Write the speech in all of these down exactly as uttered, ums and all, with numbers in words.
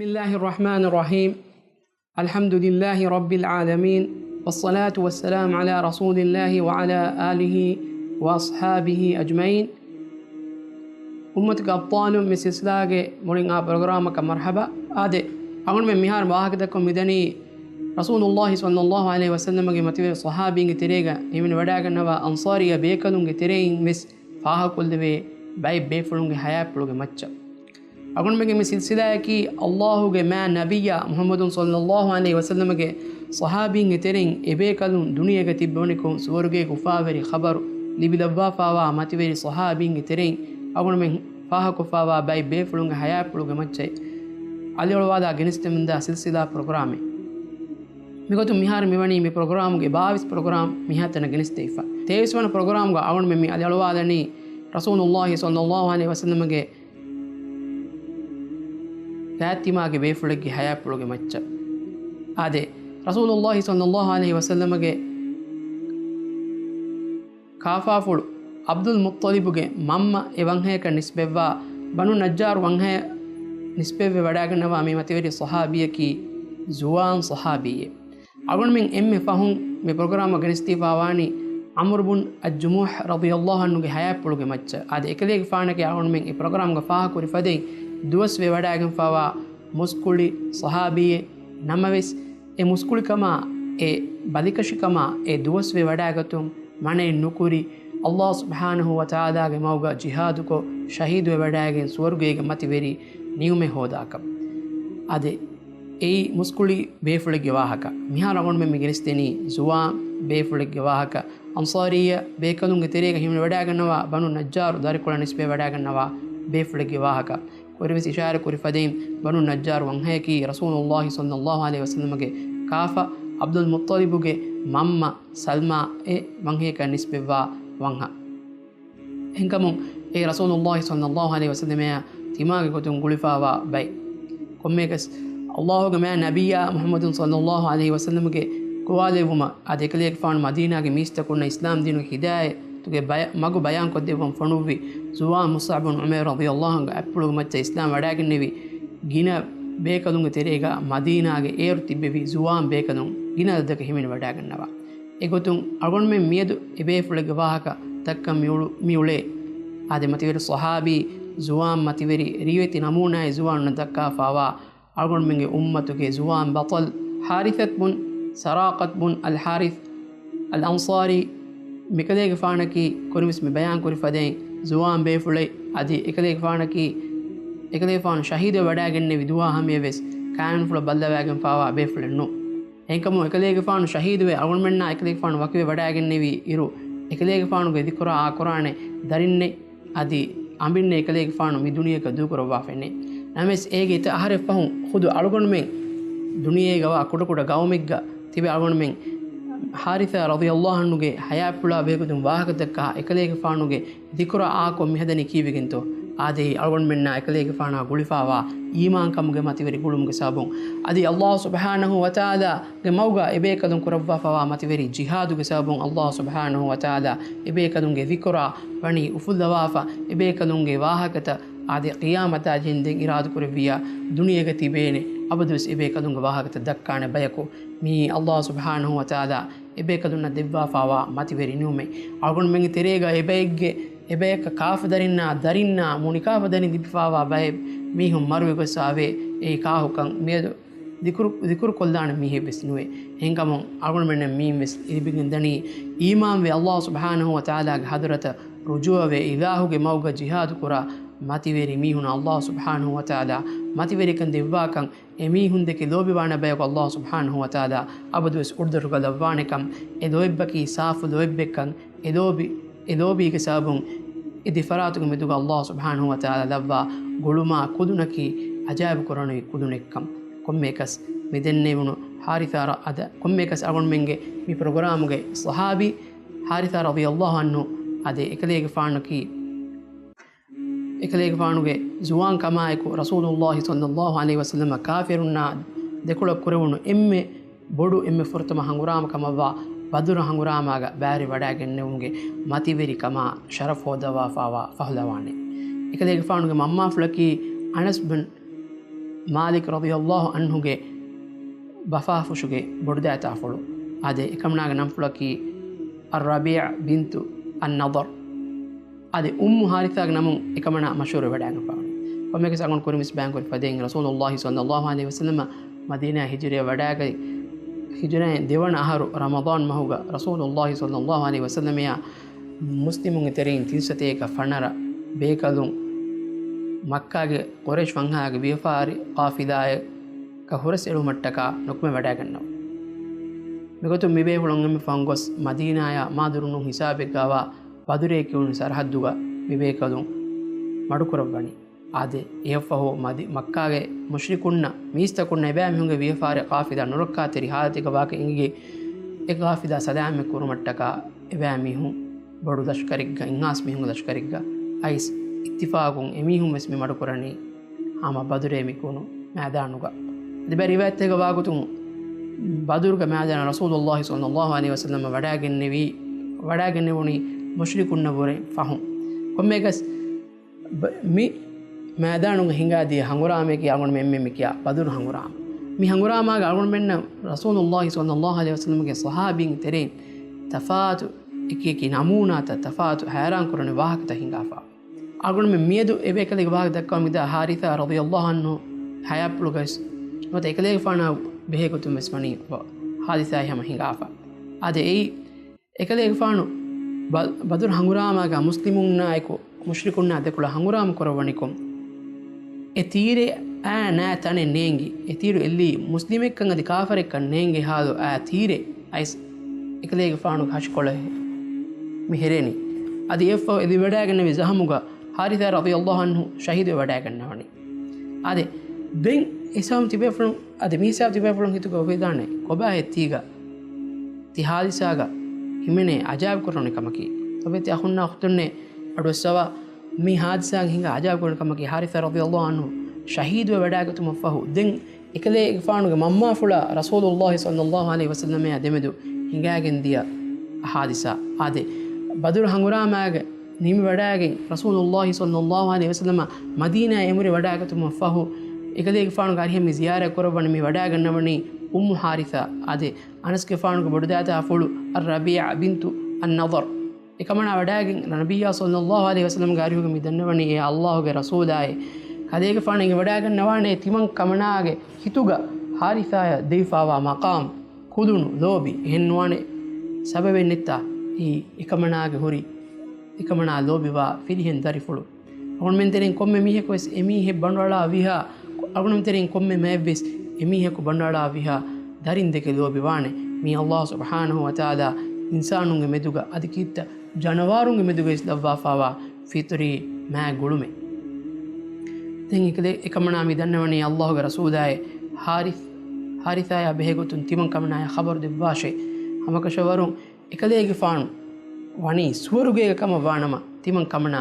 الله الرحمن الرحيم. الحمد لله رب العالمين، والصلاة والسلام على رسول الله وعلى آله وأصحابه أجمعين. އުއްމަތުގެ އަބްޠާލުން، މި ސިލްސިލާގެ މުޅިން އާ ޕްރޮގްރާމަކަށް މަރްޙަބާ. އާދެ، އަޅުގަނޑުމެން މިހާރު ވާހަކަދައްކަމުން މިދަނީ ރަސޫލުﷲ ޞައްލަﷲ ޢަލައިހި ވަސައްލަމަގެ މަތިވެރި ޞަޙާބީންގެ ތެރޭގަ ހިމެނިވަޑައިގަންނަވާ އަންޞާރިއްޔާ ބޭކަލުންގެ ތެރެއިން ވެސް ފާހަގަކޮށްލެވޭ ބައެއް ބޭފުޅުންގެ ޙަޔާތްޕުޅުގެ މައްޗަށް. އަޅުގަނޑުމެންގެ މި ސިލްސިލާއަކީ ﷲގެ މާތް ނަބިއްޔާ މުޙައްމަދު ޞައްލަﷲ ޢަލައިހި ވަސައްލަމަގެ ޞަޙާބީންގެ ތެރެއިން އެބޭކަލުން ދުނިޔޭގަ ތިއްބެވުނިކޮށް ސުވަރުގޭގެ އުފާވެރި ޚަބަރު ލިބިލައްވާފާވާ މަތިވެރި ޞަޙާބީންގެ ތެރެއިން އަޅުގަނޑުމެން ފާހަގަކޮށްފާވާ ބައެއް ބޭފުޅުންގެ ޙަޔާތްޕުޅުގެ މައްޗަށް އަލިއަޅުވާލާ ގެނެސްދެމުންދާ ސިލްސިލާ ޕްރޮގްރާމެއް. މިގޮތުން މިހާރު މިވަނީ މި ޕްރޮގްރާމުގެ ބާވީސް ޕްރޮގްރާމް މިހާތަނަށް ގެނެސްދެވިފަ. ތޭވީސް ވަނަ ޕްރޮގްރާމްގަ އަޅުގަނޑުމެން މި އަލިއަޅުވާލަނީ ރަސޫލުﷲ ޞައްލަﷲ ޢަލައިހި ވަސައްލަމަގެ ގާތްތިމާގެ ބޭފުޅެއްގެ ޙަޔާތްޕުޅުގެ މައްޗަށް. އާދެ، ރަސޫލުﷲ ޞައްލަﷲ ޢަލައިހި ވަސައްލަމަގެ ކާފާފުޅު ޢަބްދުލް މުއްޠަލިބުގެ މަންމަ އެ ވަންހަޔަކަށް ނިސްބަތްވާ ބަނޫ ނައްޖާރު ވަންހަޔަށް ނިސްބަތްވެ ވަޑައިގަންނަވާ މި މަތިވެރި ޞަޙާބީއަކީ ޒުވާން ޞަޙާބީއެއް. އަޅުގަނޑުމެން އެންމެ ފަހުން މި ޕްރޮގްރާމަށް ގެނެސްދީފާވާނީ ޢަމްރު ބުން އައްޖުމޫޙް ރަޟިޔަﷲ ޢަންހުގެ ޙަޔާތްޕުޅުގެ މައްޗަށް. އާދެ، އެކަލޭގެފާނަކީ އަޅުގަނޑުމެން އެ ޕްރޮގްރާމްގަ ފާހަގަކުރި ފަދައިން ދުވަސްވެ ވަޑައިގެންފާވާ މުސްކުޅި ޞަޙާބީއެއް. ނަމަވެސް، އެ މުސްކުޅިކަމާ، އެ ބަލިކަށިކަމާ، އެ ދުވަސްވެ ވަޑައިގަތުން މަނައެއް ނުކުރި، ﷲ ސުބްޙާނަހޫ ވަތަޢާލާގެ މަގުގަ ޖިހާދުކޮށް، ޝަހީދުވެ ވަޑައިގެން ސުވަރުގޭގެ މަތިވެރި ނިޢުމަތް ހޯދާކަށް. އާދެ، އެއީ މުސްކުޅި ބޭފުޅެއްގެ ވާހަކަ. މިހާރު އަޅުގަނޑުމެން މި ގެނެސްދެނީ ޒުވާން ބޭފުޅެއްގެ ވާހަކަ. އަންޞާރިއްޔާ ބޭކަލުންގެ ތެރޭގަ ހިމެނިވަޑައިގަންނަވާ ބަނޫ ނައްޖާރު ދަރިކޮޅަށް ނިސްބަތްވެވަޑައިގަންނަވާ ބޭފުޅެއްގެ ވާހަކަ. ކުރިންވެސް އިޝާރަތް ކުރި ފަދައިން ބަނޫ ނައްޖާރު ވަންހަޔަކީ ރަސޫލުﷲ ޞައްލަﷲ ޢަލައިހި ވަސައްލަމަގެ ކާފަ ޢަބްދުލް މުއްޠަލިބުގެ މަންމަ ސަލްމާ އެ ވަންހަޔަކަށް ނިސްބަތްވާ ވަންހަ. އެހެންކަމުން އެ ރަސޫލުﷲ ޞައްލަﷲ ޢަލައިހި ވަސައްލަމާ ތިމާގެ ގޮތުން ގުޅިފާވާ ބައެއް. ކޮންމެއަކަސް، ﷲގެ މާތް ނަބިއްޔާ މުޙައްމަދު ޞައްލަﷲ ޢަލައިހި ވަސައްލަމަގެ ގޮވާލެއްވުމަށް އާދެ، އެކަލޭގެފާނު މަދީނާގެ މީސްތަކުންނަށް އިސްލާމް ދީނުގެ ހިދާޔަތުގެ ބަޔަ-، މަގު ބަޔާންކޮށްދެއްވަން ފޮނުއްވި ޒުވާން މުޞްޢަބު ބުން ޢުމައިރު ރަޟިޔަﷲ ޢަންހުގެ އަތްޕުޅުގެ މައްޗަށް އިސްލާމް ވަޑައިގެންނެވި ގިނަ ބޭކަލުންގެ ތެރޭގަ މަދީނާގެ އޭރު ތިއްބެވި ޒުވާން ބޭކަލުން ގިނަ އަދަދަކަށް ހިމެނިވަޑައިގަންނަވާ. އެގޮތުން އަޅުގަނޑުމެން މިއަދު އެބޭފުޅެއްގެ ވާހަކަ ދައްކަން މިއުޅު-، މިއުޅޭ. އާދެ، މަތިވެރި ޞަޙާބީ ޒުވާން މަތިވެރި ރީވެތި ނަމޫނާއެއް ޒުވާނުންނަށް ދައްކާފާވާ އަޅުގަނޑުމެންގެ އުއްމަތުގެ ޒުވާން ބަޠަލް ޙާރިޘަތު ބުން ސަރާޤަތު ބުން އަލް ޙާރިޘް އަލް އަންޞާރީ. މިކަލޭގެފާނަކީ ކުރިންވެސް މި ބަޔާން ކުރި ފަދައިން ޒުވާން ބޭފުޅެއް. އަދި އެކަލޭގެފާނަކީ، އެކަލޭގެފާނު ޝަހީދުވެ ވަޑައިގެންނެވި ދުވާ ހަމަޔަށް ވެސް ކާނުންފުޅަށް ބައްލަވައިގެންފާވާ ބޭފުޅެއް ނޫން. އެހެންކަމުން އެކަލޭގެފާނު ޝަހީދުވެ އަޅުގަނޑުމެންނާ އެކަލޭގެފާނު ވަކިވެ ވަޑައިގެންނެވި އިރު، އެކަލޭގެފާނުގެ ޛިކުރާ އާކުރާނެ ދަރިންނެއް އަނބިންނެއް އެކަލޭގެފާނު މި ދުނިޔޭގަ ދޫކުރައްވާފައެއް ނެތް. ނަމަވެސް، އޭގެ އެތައް އަހަރެއް ފަހުން ޚުދު އަޅުގަނޑުމެން ދުނިޔޭގަވާ ކުޑަކުޑަ ގައުމެއްގަ ތިބި އަޅުގަނޑުމެން ޙާރިޘާ ރަޟިޔަﷲ ޢަންހުގެ ޙަޔާތްޕުޅާ ބެހޭގޮތުން ވާހަކަދައްކާ އެކަލޭގެފާނުގެ ޛިކުރާ އާކޮށް މިހަދަނީ ކީއްވެގެންތޯ؟ އާދެ، އަޅުގަނޑުމެންނާ އެކަލޭގެފާނާ ގުޅިފާވާ އީމާންކަމުގެ މަތިވެރި ގުޅުމުގެ ސަބަބުން. އަދި ﷲ ސުބްޙާނަހޫ ވަތަޢާލާގެ މަގުގަ އެބޭކަލުން ކުރައްވާފަވާ މަތިވެރި ޖިހާދުގެ ސަބަބުން ﷲ ސުބްޙާނަހޫ ވަތަޢާލާ އެބޭކަލުންގެ ޛިކުރާ ވަނީ އުފުއްލަވާފަ، އެބޭކަލުންގެ ވާހަކަތައް އާދެ، ޤިޔާމަތާ ޖެހިންދެން އިރާދަކުރެއްވިއްޔާ ދުނިޔޭގަ ތިބޭނެ އަބަދުވެސް އެބޭކަލުންގެ ވާހަކަތައް ދައްކާނެ ބަޔަކު. މިއީ ﷲ ސުބްޙާނަހޫ ވަތަޢާލާ އެބޭކަލުންނަށް ދެއްވާފާވާ މަތިވެރި ނިޢުމަތް. އަޅުގަނޑުމެންގެ ތެރޭގަ އެބައެއްގެ، އެބަޔަކަށް ކާފަ ދަރިންނާ، ދަރިންނާ މޫނިކާފަ ދަރިން ލިބިފާވާ ބައެއް މީހުން މަރުވެގޮސް އާވޭ. އެއީ ކާކުކަން މިއަދު ޛިކުރު، ޛިކުރު ކޮށްލާނެ މީހެއް ވެސް ނުވޭ. އެހެންކަމުން އަޅުގަނޑުމެންނަށް މިއިން ވެސް ލިބިގެން ދަނީ، އީމާންވެ ﷲ ސުބްޙާނަހޫ ވަތަޢާލާގެ ޙަޟްރަތަށް ރުޖޫޢަވެ، އިލާހުގެ މަގުގަ ޖިހާދު ކުރާ މަތިވެރި މީހުނަށް ﷲ ސުބްޙާނަހޫ ވަތަޢާލާ މަތިވެރިކަން ދެއްވާކަން، އެމީހުންދެކެ ލޯބިވާނެ ބަޔަކު ﷲ ސުބްޙާނަހޫ ވަތަޢާލާ އަބަދުވެސް އުޑުދަށުގަ ލައްވާނެކަން، އެ ލޯތްބަކީ ސާފު ލޯތްބެއްކަން، އެ ލޯބި، އެ ލޯބީގެ ސަބަބުން އެ ދެ ފަރާތުގެ މެދުގަ ﷲ ސުބްޙާނަހޫ ވަތަޢާލާ ލައްވާ ގުޅުމާ ކުދުނަކީ އަޖާއިބު ކުރަނިވި ކުދުނެއްކަން. ކޮންމެއަކަސް މި ދެންނެވުނު ޙާރިޘާ ރަ-، އަދަ، ކޮންމެއަކަސް އަޅުގަނޑުމެންގެ މި ޕްރޮގްރާމުގެ ޞަޙާބީ ޙާރިޘާ ރަޟިޔަﷲ ޢަންހު އާދެ، އެކަލޭގެފާނަކީ އެކަލޭގެފާނުގެ ޒުވާން ކަމާއެކު، ރަސޫލުﷲ ޞައްލަﷲ ޢަލައިހި ވަސައްލަމަ ކާފިރުންނާ ދެކޮޅަށް ކުރެވުނު އެންމެ ބޮޑު، އެންމެ ފުރަތަމަ ހަނގުރާމަ ކަމަށްވާ ބަދުރު ހަނގުރާމާގަ ބައިވެރިވަޑައިގެންނެވުމުގެ މަތިވެރިކަމާ ޝަރަފް ހޯދަވާފާވާ ފަހުލަވާނެ. އެކަލޭގެފާނުގެ މަންމާފުޅަކީ އަނަސް ބިން މާލިކް ރަޟިޔަﷲ ޢަންހުގެ ބަފާފުށުގެ ބޮޑުދައިތާފުޅު. އާދެ، އެކަމަނާގެ ނަންފުޅަކީ އައްރަބީޢަ ބިންތު އައްނަޟަރް. އާދެ، އުއްމު ޙާރިޘާގެ ނަމުން އެކަމަނާ މަޝްހޫރުވެވަޑައިގެންފާވަނީ. ކޮންމެއަކަސް އަޅުގަނޑު ކުރިންވެސް ބަޔާންކުރި ފަދައިން، ރަސޫލުﷲ ޞައްލަﷲ ޢަލައިހި ވަސައްލަމަ މަދީނާއަށް ހިޖުރަޔަށް ވަޑައިގަތް، ހިޖުރައިން ދެވަނަ އަހަރު ރަމަޟާން މަހުގަ ރަސޫލުﷲ ޞައްލަﷲ ޢަލައިހި ވަސައްލަމައާ މުސްލިމުންގެ ތެރެއިން ތިން ސަތޭކަ ފަނަރަ ބޭކަލުން މައްކާގެ ޤުރައިޝް ފަންހާގެ ވިޔަފާރި ޤާފިލާއަކަށް ހުރަސްއެޅުމަށްޓަކާ ނުކުމެވަޑައިގަންނަވަ. މިގޮތުން މިބޭފުޅުން އެންމެ ފަހުން ގޮސް މަދީނާއާ މާދުރުނޫން ހިސާބެއްގައިވާ ބަދުރޭ ކިޔުނު ސަރަހައްދުގަ މިބޭކަލުން މަޑުކުރައްވަނީ. އާދެ، އެއަށްފަހު މަދި-، މައްކާގެ މުޝްރިކުންނަށް މީސްތަކުންނަށް އެބައިމީހުންގެ ވިޔަފާރި ޤާފިލާ ނުރައްކާތެރި ޙާލަތެއްގަ ވާކަން އެނގިގެން، އެ ޤާފިލާ ސަލާމަތް ކުރުމަށްޓަކާ އެބައިމީހުން ބޮޑު ލަޝްކަރެއްގަ، އިންހާސް މީހުންގެ ލަޝްކަރެއްގަ އައިސް، އިއްތިފާޤުން އެމީހުން ވެސް މި މަޑުކުރަނީ ހަމަ ބަދުރޭ މި ކުނު މައިދާނުގަ. އަދި ބައެއް ރިވާޔަތްތަކުގަ ވާގޮތުން ބަދުރުގެ މައިދާނަށް ރަސޫލުﷲ ޞައްލަﷲ ޢަލައިހި ވަސައްލަމަ ވަޑައިގެންނެވީ، ވަޑައިގެންނެވުނީ މުޝްރިކުންނަށްވުރެ ފަހުން. ކޮންމެއަކަސް ބ-، މި މައިދާނުގަ ހިނގާދިޔަ ހަނގުރާމައަކީ އަޅުގަނޑުމެން މި ކިޔާ ބަދުރު ހަނގުރާމަ. މި ހަނގުރާމާގަ އަޅުގަނޑުމެންނަށް ރަސޫލުﷲ ޞައްލަﷲ ޢަލައިހި ވަސައްލަމަގެ ޞަޙާބީން ތެރެއިން ތަފާތު އެކި އެކި ނަމޫނާތައް، ތަފާތު ހައިރާންކުރަނިވި ވާހަކަތައް ހިނގާފަ. އަޅުގަނޑުމެން މިއަދު އެބޭކަލެއްގެ ވާހަކަ ދައްކަވަމުން މިދާ ޙާރިޘާ ރަޟިޔަﷲ ޢަންހު ޙަޔާތްޕުޅުގައި ނުވަތަ އެކަލޭގެފާނާ ބެހޭގޮތުން ވެސް ވަނީ ޙާދިސާއެއް ހަމަ ހިނގާފަ. އާދެ، އެއީ އެކަލޭގެފާނު ބަ-، ބަދުރު ހަނގުރާމާގަ މުސްލިމުންނާއެކު މުޝްރިކުންނާ ދެކޮޅަށް ހަނގުރާމަ ކުރައްވަނިކޮށް، އެ ތީރެއާ ނާ ތަނެއް ނޭނގި، އެ ތީރު އެއްލީ މުސްލިމެއްކަން އަދި ކާފަރެއްކަން ނޭނގޭ ހާލު އާ ތީރެ އައިސް އެކަލޭގެފާނުގެ ހަށިކޮޅަށް މި ހެރޭނީ. އަދި އެއަށްފަހު އެ ލިބިވަޑައިގެންނެވި ޒަހަމުގަ ޙާރިޘާ ރަޟިޔަﷲ ޢަންހު ޝަހީދުވެވަޑައިގަންނަވަނީ. އާދެ، ދެން ހިސާބު ތިބޭފުޅުން، އަދި މި ހިސާބު ތިބޭފުޅުން ހިތުގަ އުފެދާނެ، ކޮބާހޭ ތީގަ ތި ޙާދިސާގަ ހިމެނޭ އަޖާއިބު ކުރަނި ކަމަކީ؟ ލޮބެތި އަޚުންނާ އުޚްތުންނޭ، އަޑުއައްސަވާ، މި ޙާދިސާގަ ހިނގާ އަޖާއިބު ކުރަނި ކަމަކީ، ޙާރިޘާ ރަޟިޔަﷲ ޢަންހު ޝަހީދުވެ ވަޑައިގަތުމަށްފަހު ދެން އެކަލޭގެފާނުގެ މަންމާފުޅާ ރަސޫލުﷲ ޞައްލަﷲ ޢަލައިހި ވަސައްލަމާ ދެމެދު ހިނގައިގެން ދިޔަ ޙާދިސާ. އާދެ، ބަދުރު ހަނގުރާމާގެ ނިމިވަޑައިގެން ރަސޫލުﷲ ޞައްލަﷲ ޢަލައިހި ވަސައްލަމަ މަދީނާއަށް އެނބުރި ވަޑައިގަތުމަށްފަހު، އެކަލޭގެފާނުގެ އަރިހަށް މި ޒިޔާރަތް ކުރައްވަނީ، މި ވަޑައިގަންނަވަނީ އުއްމު ޙާރިޘާ. އާދެ، އަނަސްގެފާނުގެ ބޮޑުދައިތާފުޅު އައްރަބީޢަ ބިންތު އައްނަޟަރް. އެކަމަނާ ވަޑައިގެން ނަބިއްޔާ ޞައްލަﷲ ޢަލައިހި ވަސައްލަމަގެ އަރިހުގަ މި ދަންނަވަނީ، އޭ ﷲގެ ރަސޫލާއޭ، ކަލޭގެފާނު އެނގިވަޑައިގަންނަވާނޭ ތިމަން ކަމަނާގެ ހިތުގަ ޙާރިޘާޔަށް ދެވިފާވާ މަޤާމް، ކުލުނު، ލޯބި، އެހެން ނުވާނެ ސަބަބެއް ނެތާ، އެއީ އެކަމަނާގެ ހުރި، އެކަމަނާ ލޯބިވާ ފިރިހެން ދަރިފުޅު. އަޅުގަނޑުމެން ތެރެއިން ކޮންމެ މީހަކު ވެސް އެމީހެއް ބަނޑުއަޅާ ވިހާ، އަޅުގަނޑުމެން ތެރެއިން ކޮންމެ މައެއްވެސް އެމީހަކު ބަނޑުއަޅާ ވިހާ ދަރިން ދެކެ ލޯބިވާނެ. މީ ﷲ ސުބްޙާނަހޫ ވަތަޢާލާ އިންސާނުންގެ މެދުގަ އަދި ކީއްތަ ޖަނަވާރުންގެ މެދުގައި ލައްވާފާވާ ފިޠުރީ މާތް ގުޅުމެއް. ދެން އެކަލޭ-، އެކަމަނާ މި ދަންނަވަނީ ﷲގެ ރަސޫލާއޭ، ޙާރިޘް-، ޙާރިޘާޔާ ބެހޭގޮތުން ތިމަން ކަމަނާޔާ ޚަބަރު ދެއްވާށޭ. ހަމަކަށަވަރުން އެކަލޭގެފާނު ވަނީ ސުވަރުގޭގަ ކަމަށް ވާނަމަ، ތިމަން ކަމަނާ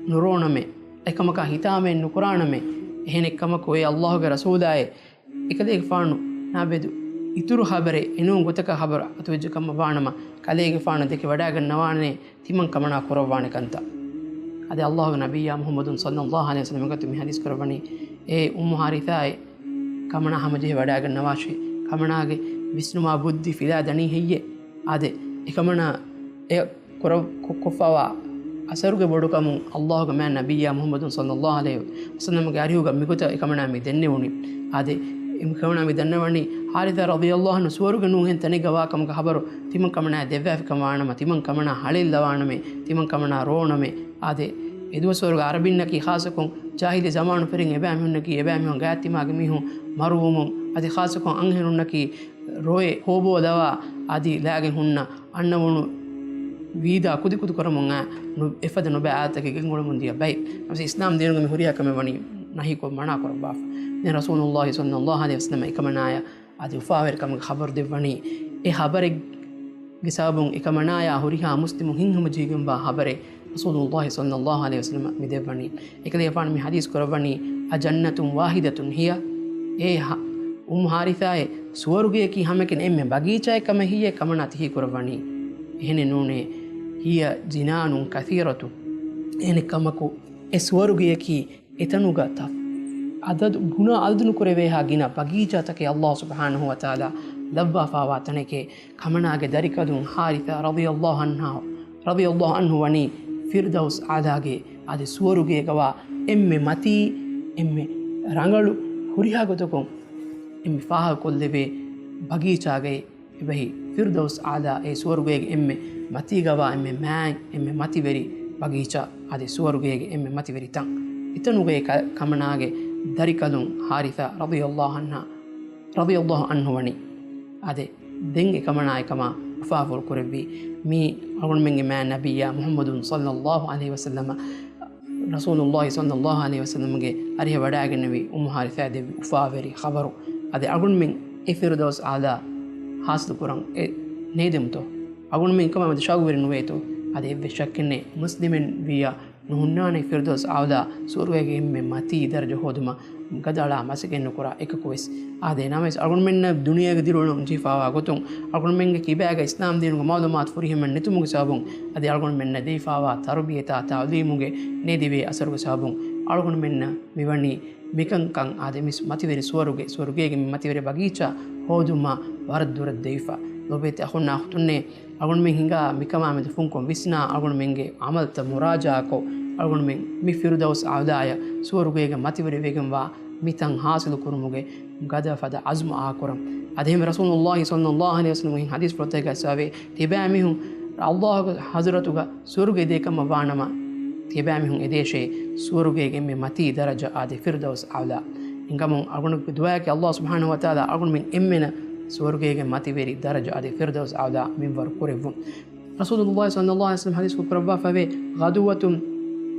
ނުރޯނަމޭ، އެކަމަކާ ހިތާމައެއް ނުކުރާނަމޭ، އެހެނެއް ކަމަކު އޭ ﷲގެ ރަސޫލާއޭ، އެކަލޭގެފާނު ނާބެދު އިތުރު ޚަބަރެއް އެނޫން ގޮތަކަށް ޚަބަރު އަތުވެއްޖެ ކަމަށް ވާނަމަ، ކަލޭގެފާނު ދެކެ ވަޑައިގަންނަވާނެ ތިމަން ކަމަނާ ކުރައްވާނެ ކަންތައް. އަދި ﷲގެ ނަބިއްޔާ މުޙައްމަދު ޞައްލަﷲ ޢަލައިހި ވަސައްލަމަ މިގޮތުން މި ޙަދީޘް ކުރައްވަނީ، އޭ އުއްމު ޙާރިޘާއޭ، ކަމަނާ ހަމަޖެހި ވަޑައިގަންނަވާށޭ. ކަމަނާގެ ވިސްނުމާ ބުއްދި ފިލާ ދަނީ ހެއްޔޭ؟ އާދެ، އެކަމަނާ އެ ކުރަ-، ކޮ-، ކޮށްފަވާ އަސަރުގެ ބޮޑުކަމުން ﷲގެ މާތް ނަބިއްޔާ މުޙައްމަދު ޞައްލަﷲ ޢަލައިހި ވަސައްލަމަގެ އަރިހުގަ މިގޮތަށް އެކަމަނާ މި ދެންނެވުނީ. އާދެ، އެކަމަނާ މި ދަންނަވަނީ، ޙާރިޘާ ރަޟިޔަﷲ ޢަންހު ސުވަރުގެ ނޫން އެހެން ތަނެއްގަ ވާ ކަމުގެ ޚަބަރު ތިމަން ކަމަނާ ދެއްވާފި ކަމަށް ވާނަމަ، ތިމަން ކަމަނާ ހަޅޭއްލަވާނަމޭ، ތިމަން ކަމަނާ ރޯނަމޭ. އާދެ، އެދުވަސްވަރުގެ ޢަރަބިންނަކީ ޚާއްޞަކޮށް ޖާހިލީ ޒަމާނު ފެރިން އެބައިމީހުންނަކީ، އެބައިމީހުން ގާތްތިމާގެ މީހުން މަރުވުމުން، އަދި ޚާއްޞަކޮށް އަންހެނުންނަކީ ރޮއެ ހޯބޯލަވާ އަދި ލާގެ ހުންނަ އަންނަވަނު ވީދާ ކުދިކުދި ކުރަމުން އާ ނު-، އެފަދަ ނުބައި އާދަތަކެއް ގެންގުޅެމުން ދިޔަ ބައެއް. ނަމަވެސް އިސްލާމް ދީނުގަ މި ހުރިހާ ކަމެއް ވަނީ ނަހީކޮށް މަނާ ކުރައްވާފަ. ދެން ރަސޫލުﷲ ޞައްލަﷲ ޢަލައިހި ވަސައްލަމަ އެކަމަނާޔަށް އަދި އުފާވެރިކަމުގެ ޚަބަރު ދެއްވަނީ، އެ ޚަބަރެއްގެ ސަބަބުން އެކަމަނާޔާ ހުރިހާ މުސްލިމު ހިތްހަމަޖެހިގެންވާ ޚަބަރެއް ރަސޫލުﷲ ޞައްލަﷲ ޢަލައިހި ވަސައްލަމަ މި ދެއްވަނީ. އެކަލޭގެފާނު މި ޙަދީޘް ކުރައްވަނީ، أجنة واحدة هي؟ އޭ ހަ-، އުއްމު ޙާރިޘާއޭ، ސުވަރުގެއަކީ ހަމައެކަނި އެންމެ ބަގީޗާއެއް ކަމަށް ހެއްޔޭ ކަމަނާ ތިހީ ކުރައްވަނީ؟ އެހެނެއް ނޫނޭ، هي جنان كثيرة. އެހެނެއް ކަމަކު، އެ ސުވަރުގެއަކީ އެތަނުގަ ތަފް-، އަދަދު، ބުނާ އަދަދު ނުކުރެވޭހާ ގިނަ ބަގީޗާތަކެއް ﷲ ސުބްޙާނަހޫ ވަތަޢާލާ ލައްވާފާވާ ތަނެކޭ. ކަމަނާގެ ދަރިކަލުން ޙާރިޘާ ރަޟިޔަﷲ ޢަންހާ، ރަޟިޔަﷲ ޢަންހު ވަނީ ފިރްދައުސް އަޢްލާގެ އާދެ ސުވަރުގޭގަވާ އެންމެ މަތީ، އެންމެ ރަނގަޅު، ހުރިހާ ގޮތަކުން އެންމެ ފާހަގަކޮށްލެވޭ ބަގީޗާގައި އެބަހީ. ފިރްދައުސް އަޢްލާ އެ ސުވަރުގޭގެ އެންމެ މަތީގަވާ އެންމެ މާތް، އެންމެ މަތިވެރި ބަގީޗާ، އާދެ ސުވަރުގޭގެ އެންމެ މަތިވެރި ތަން. އެތަނުގައި ކަ-، ކަމަނާގެ ދަރިކަލުން ޙާރިޘާ ރަޟިޔަﷲ ޢަންހާ، ރަޟިޔަﷲ ޢަންހު ވަނީ. އާދެ، ދެން އެކަމަނާ އެކަމާ އުފާވެރި ކުރެއްވީ މީ އަޅުގަނޑުމެންގެ މާތް ނަބިއްޔާ މުޙައްމަދު ޞައްލަﷲ ޢަލައިހި ވަސައްލަމަ، ރަސޫލުﷲ ޞައްލަﷲ ޢަލައިހި ވަސައްލަމަގެ އަރިހަށް ވަޑައިގެންނެވި އުއްމު ޙާރިޘާ ދެއްވި އުފާވެރި ޚަބަރު. އަދި އަޅުގަނޑުމެން އެ ފިރްދައުސް އަޢްލާ ޙާޞިލު ކުރަން އެ ނޭދެމުތޯ؟ އަޅުގަނޑުމެން އެކަމާ މެދު ޝައުގުވެރި ނުވޭތޯ؟ އަދި އެއްވެސް ޝައްކެއް ނެތް، މުސްލިމެއް ވިއްޔާ ނުހުންނާނެ ފިރްދައުސް އަޢްލާ ސުވަރުގޭގެ އެންމެ މަތީ ދަރަޖަ ހޯދުމަށް ގަދައަޅާ މަސައްކަތް ނުކުރާ އެކަކުވެސް. އާދެ، ނަމަވެސް އަޅުގަނޑުމެންނަށް ދުނިޔޭގެ ދިރިއުޅުން ޖެހިފާވާ ގޮތުން، އަޅުގަނޑުމެންގެ ކިބާގަ އިސްލާމް ދީނުގެ މަޢުލޫމާތު ފުރިހަމައެއް ނެތުމުގެ ސަބަބުން، އަދި އަޅުގަނޑުމެންނަށް ދެވިފާވާ ތަރުބިޔަތާ ތަޢުލީމުގެ ނޭދެވޭ އަސަރުގެ ސަބަބުން، އަޅުގަނޑުމެންނަށް މިވަނީ މިކަންކަން އާދެ، މި މަތިވެރި ސުވަރުގެ، ސުވަރުގޭގެ މި މަތިވެރި ބަގީޗާ ހޯދުމާ ވަރަށް ދުރަށް ދެވިފަ. ލޯބިވެތި އަޚުންނާ އުޚްތުންނޭ، އަޅުގަނޑުމެން ހިނގާ މިކަމާ މެދު ފުންކޮށް ވިސްނާ، އަޅުގަނޑުމެންގެ ޢަމަލްތައް މުރާޖަޢާކޮށް، އަޅުގަނޑުމެން މި ފިރުދައުސް އަޢުލާޔަށް ސުވަރުގޭގަ މަތިވެރިވެގެންވާ މިތަން ޙާޞިލު ކުރުމުގެ ގަދަ ފަދަ ޢަޒްމު އާކުރަން. އަދި އެހެން ރަސޫލުﷲ ޞައްލަﷲ ޢަލައިހި ވަސައްލަމަ ހަދީސްފުޅުތަކުގައި ވެސް ވާވޭ، ތިބާމީހުން ﷲ ގެ ޙަޟްރަތުގަ ސުވަރުގެ ދޭ ކަމަށް ވާނަމަ، ތިބާމީހުން އެދޭށޭ ސުވަރުގޭގެ އެންމެ މަތީ ދަރަޖަ އާދެ ފިރުދައުސް އަޢުލާ. އެނގަމުން އަޅުގަނޑުގެ ދުޢާއަކީ ﷲ ސުބްޙާނަހޫ ވަތަޢާލާ އަޅުގަނޑުމެން އެންމެނަށް ސުވަރުގޭގެ މަތިވެރި ދަރަޖަ އާދެ ފިރުދައުސް އަޢުލާ މިންވަރު ކުރެއްވުން. ރަސޫލުﷲ ޞައްލަﷲ ޢަލައިހި ވަސައްލަމަ ޙަދީޘް ކުރައްވާފައިވޭ، "غدوة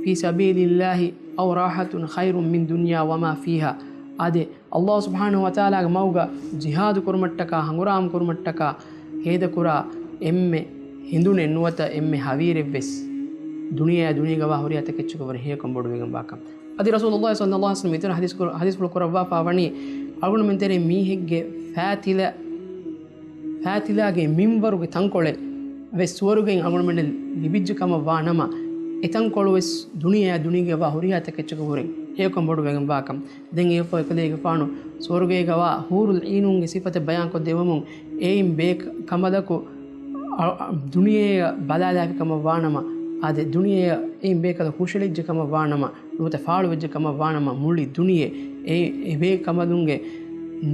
في سبيل الله أو راحة خير من دنيا وما فيها." އާދެ، ﷲ ސުބްޙާނަހޫ ވަތަޢާލާގެ މަގުގަ ޖިހާދު ކުރުމަށްޓަކާ، ހަނގުރާމަ ކުރުމަށްޓަކާ ހޭދަކުރާ އެންމެ ހިނދުނެއް ނުވަތަ އެންމެ ހަވީރެއްވެސް ދުނިޔެއާ ދުނިޔޭގަވާ ހުރިހާ ތަކެއްޗަކަށްވުރެ ހެޔޮކަމު ބޮޑުވެގެންވާކަން. އަދި ރަސޫލުﷲ ޞައްލަﷲ ޢަލައިހި ވަސައްލަމަ އިތުރަށް ޙަދީޘް ކުރ-، ޙަދީޘްފުޅު ކުރައްވާފާ ވަނީ، އަޅުގަނޑުމެން ތެރޭ މީހެއްގެ ފާތިލަ-، ފާތިލާގެ މިންވަރުގެ ތަންކޮޅެއް ވެސް ސުވަރުގެއިން އަޅުގަނޑުމެންނަށް ލިބިއްޖެ ކަމަށް ވާ ނަމަ، އެ ތަންކޮޅު ވެސް ދުނިޔެއާ ދުނިޔޭގަވާ ހުރިހާ ތަކެއްޗަކަށްވުރެ ހެޔޮކަމު ބޮޑުވެގެންވާކަން. ދެން އެއަށްފަހު އެކަލޭގެފާނު ސުވަރުގޭގަވާ ހޫރުލް ޢީނުންގެ ސިފަތައް ބަޔާންކޮށްދެއްވަމުން، އެއިން ބޭ ކަ-، ކަމަލަކު އަ-، އަ-، ދުނިޔެއަށް ބަލާލާފި ކަމަށް ވާނަމަ، އާދެ، ދުނިޔެއަށް އެއިން ބޭކަލަ ހުށަހެޅިއްޖެ ކަމަށް ވާނަމަ، ނުވަތަ ފާޅުވެއްޖެ ކަމަށް ވާނަމަ، މުޅި ދުނިޔެ އެ، އެ ބޭ ކަމަލުންގެ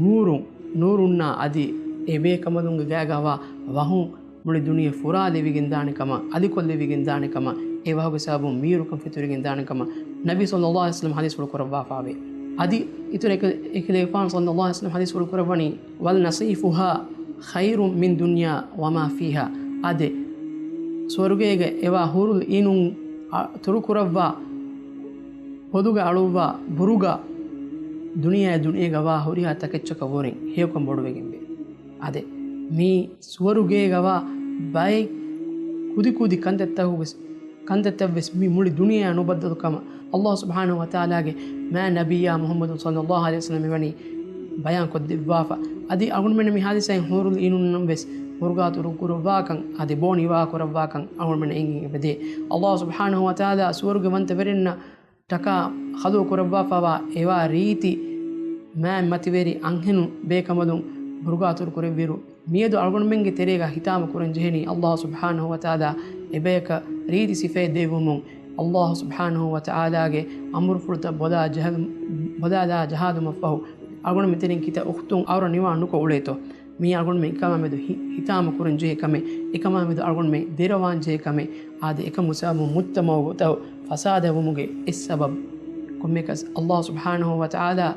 ނޫރުން، ނޫރުންނާ އަދި އެ ބޭ ކަމަލުންގެ ގާގަވާ ވަހުން މުޅި ދުނިޔެ ފުރާލެވިގެން ދާނެ ކަމަށް، އަލިކޮށްލެވިގެން ދާނެ ކަމަށް، އެ ވަހުގެ ސަބަބުން މީރުކަން ފެތުރިގެން ދާނެ ކަމަށް ނަބީ ޞައްލަﷲ ޢަލައިހި ވަސައްލަމަ ޙަދީޘްފުޅު ކުރައްވާފާވޭ. އަދި އިތުރަށް އެކަ-، އެކަލޭގެފާނު ޞައްލަﷲ ޢަލައިހި ވަސައްލަމަ ޙަދީޘްފުޅު ކުރައްވަނީ، "ولنصيفها خير من دنيا وما فيها." އާދެ، ސުވަރުގޭގަ އެވާ ހޫރުލް ޢީނުން އަ-، ތުރުކުރައްވާ ބޮލުގަ އަޅުއްވާ ބުރުގާ ދުނިޔެއާ ދުނިޔޭގަވާ ހުރިހާ ތަކެއްޗަކަށްވުރެ ހެޔޮކަން ބޮޑުވެގެންވޭ. އާދެ، މީ ސުވަރުގޭގަވާ ބައެއް ކުދިކުދި ކަންތައްތަކުގެ ކަންތައްތައްވެސް މި މުޅި ދުނިޔެއާ ނުބައްދަލުކަމަށް ﷲ ސުބްޙާނަހޫ ވަތަޢާލާގެ މާތް ނަބިއްޔާ މުޙައްމަދު ޞައްލަﷲ ޢަލައިހި ވަސައްލަމަ މިވަނީ ބަޔާންކޮށްދެއްވާފަ. އަދި އަޅުގަނޑުމެންނަށް މި ޙާދިސާއިން ޙޫރުލް ޢީނުންނަށްވެސް ބުރުގާ ތުރުކުރައްވާކަން އަދި ބޯ ނިވާކުރައްވާކަން އަޅުގަނޑުމެންނަށް އެނގިގެން އެބަދޭ. ﷲ ސުބްޙާނަހޫ ވަތަޢާލާ ސުވަރުގެވަންތަވެރިންނަށް ޓަކާ ޚަލްޤު ކުރައްވާފައިވާ އެވާ ރީތި މާތް މަތިވެރި އަންހެނުން ބޭކަނބަލުން ބުރުގާތުރު ކުރެއްވިއިރު، މިއަދު އަޅުގަނޑުމެންގެ ތެރޭގަ ހިތާމަ ކުރަން ޖެހެނީ ﷲ ސުބްޙާނަހޫ ވަތަޢާލާ އެބަޔަކަށް ރީތި ސިފައެއް ދެއްވުމުން، ﷲ ސުބްޙާނަހޫ ވަތަޢާލާގެ އަމުރުފުޅުތައް ބޮލާ ޖަހަލު-، ބޮލާލާ ޖަހާލުމަށްފަހު، އަޅުގަނޑު މިތެރެއިން ކިތައް އުޚްތުން އައުރަ ނިވާ ނުކޮށް އުޅޭތޯ؟ މީ އަޅުގަނޑުމެން އެކަމާ މެދު ހި-، ހިތާމަ ކުރަން ޖެހޭ ކަމެއް، އެކަމާ މެދު އަޅުގަނޑުމެން ދެރަވާން ޖެހޭ ކަމެއް. އާދެ، އެކަމު ސަބަބުން މުޖްތަމަޢު ގޮތަށް ފަސާދަވުމުގެ އެއް ސަބަބު. ކޮންމެއަކަސް ﷲ ސުބްޙާނަހޫ ވަތަޢާލާ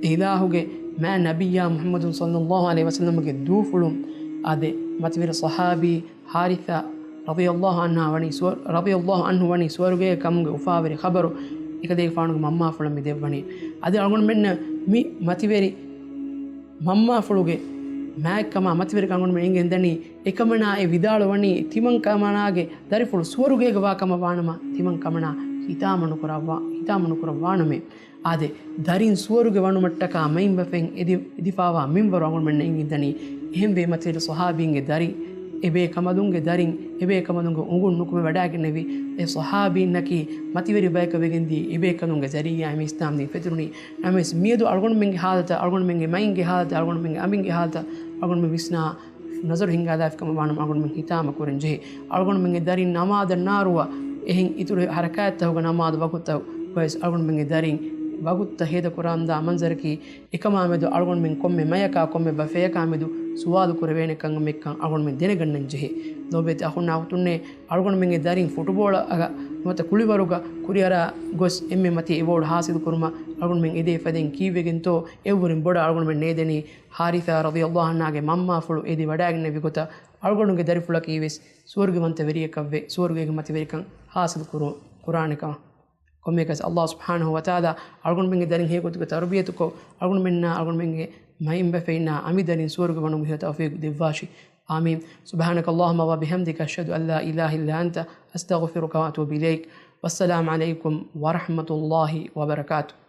އިލާހުގެ މާތް ނަބިއްޔާ މުޙައްމަދު ޞައްލަﷲ ޢަލައިހި ވަސައްލަމަގެ ދޫފުޅުން އާދެ، މަތިވެރި ޞަޙާބީ ޙާރިޘާ ރަޟިޔަﷲ ޢަންހާ ވަނީ ސުވަ-، ރަޟިޔަﷲ ޢަންހު ވަނީ ސުވަރުގޭ ކަމުގެ އުފާވެރި ޚަބަރު އެކަލޭގެފާނުގެ މަންމާފުޅަށް މި ދެއްވަނީ. އަދި އަޅުގަނޑުމެންނަށް މި މަތިވެރި މަންމާފުޅުގެ މާތްކަމާ މަތިވެރިކަން އަޅުގަނޑުމެން އެނގެންދަނީ، އެކަމަނާ އެ ވިދާޅުވަނީ ތިމަން ކަމަނާގެ ދަރިފުޅު ސުވަރުގޭގަ ވާ ކަމަށް ވާނަމަ، ތިމަން ކަމަނާ ހިތާމަ ނުކުރައްވާ-، ހިތާމަ ނުކުރައްވާނަމޭ. އާދެ، ދަރިން ސުވަރުގެ ވަނުމަށްޓަކާ މައިންބަފައިން އެދި-، އެދިފާވާ މިންވަރު އަޅުގަނޑުމެންނަށް އެނގިންދަނީ. އެހެންވެ މަތިވެރި ޞަޙާބީންގެ ދަރި އެބޭކަނބަލުންގެ ދަރިން، އެބޭކަނބަލުންގެ އުނގުން ނުކުމެ ވަޑައިގެންނެވި އެ ޞަޙާބީންނަކީ މަތިވެރި ބަޔަކަށް ވެގެންދީ އެބޭކަލުންގެ ޒަރީޢާ މި އިސްލާމްދީން ފެތުރުނީ. ނަމަވެސް މިއަދު އަޅުގަނޑުމެންގެ ޙާލަތަށް، އަޅުގަނޑުމެންގެ މައިންގެ ޙާލަތަށް، އަޅުގަނޑުމެންގެ އަނބިންގެ ޙާލަތަށް އަޅުގަނޑުމެން ވިސްނާ ނަޒަރު ހިންގާލާފިކަމަށް ވާނަމަ އަޅުގަނޑުމެން ހިތާމަ ކުރަން ޖެހޭ. އަޅުގަނޑުމެންގެ ދަރިން ނަމާދަށް ނާރުވާ އެހެން އިތުރު ޙަރަކާތްތަކުގަ ނަމާދު ވަގުތަށް ގޮސް އަޅުގަނޑުމެންގެ ދަރިން ވަގުތުތައް ހޭދަކުރަންދާ މަންޒަރަކީ، އެކަމާ މެދު އަޅުގަނޑުމެން ކޮންމެ މަޔަކާ ކޮންމެ ބަފަޔަކާ މެދު ސުވާލު ކުރެވޭނެ ކަންކަމެއްކަން އަޅުގަނޑުމެން ދެނެގަންނަން ޖެހޭ. ލޯބިވެތި އަޚުންނާ އުޚްތުންނޭ، އަޅުގަނޑުމެންގެ ދަރިން ފުޓުބޯޅަ އަގަ ނުވަތަ ކުޅިވަރުގަ ކުރިއަރާ ގޮސް އެންމެ މަތީ އެވޯޑް ހާސިލު ކުރުމަށް އަޅުގަނޑުމެން އެދޭ ފަދައިން ކީއްވެގެންތޯ އެއްވުރެން ބޮޑަށް އަޅުގަނޑުމެން ނޭދެނީ ޙާރިޘާ ރަޟިޔަﷲ ޢަންހާގެ މަންމާފުޅު އެދި ވަޑައިގެންނެވި ގޮތަށް އަޅުގަނޑުގެ ދަރިފުޅަކީ ވެސް ސުވަރުގެވަންތަވެރިޔަކަށްވެ، ސުވަރުގޭގެ މަތިވެރިކަން ޙާސިލު ކުރު-، ކުރާނެ ކަމަށް. ކޮންމެއަކަސް ﷲ ސުބްޙާނަހޫ ވަތަޢާލާ އަޅުގަނޑުމެންގެ ދަރިން ހެޔޮގޮތުގަ ތަރުބިޔަތުކޮށް، އަޅުގަނޑުމެންނާ އަޅުގަނޑުމެންގެ މައިންބަފައިންނާ އަނބިދަރިން ސުވަރުގެ ވަނުގެ ހެޔޮ ތައުފީޤު ދެއްވާށި. އާމީން. سبحانك اللهم وبحمدك، أشهد أن لا إله إلا أنت، أستغفرك وأتوب إليك. والسلام عليكم ورحمة الله وبركاته.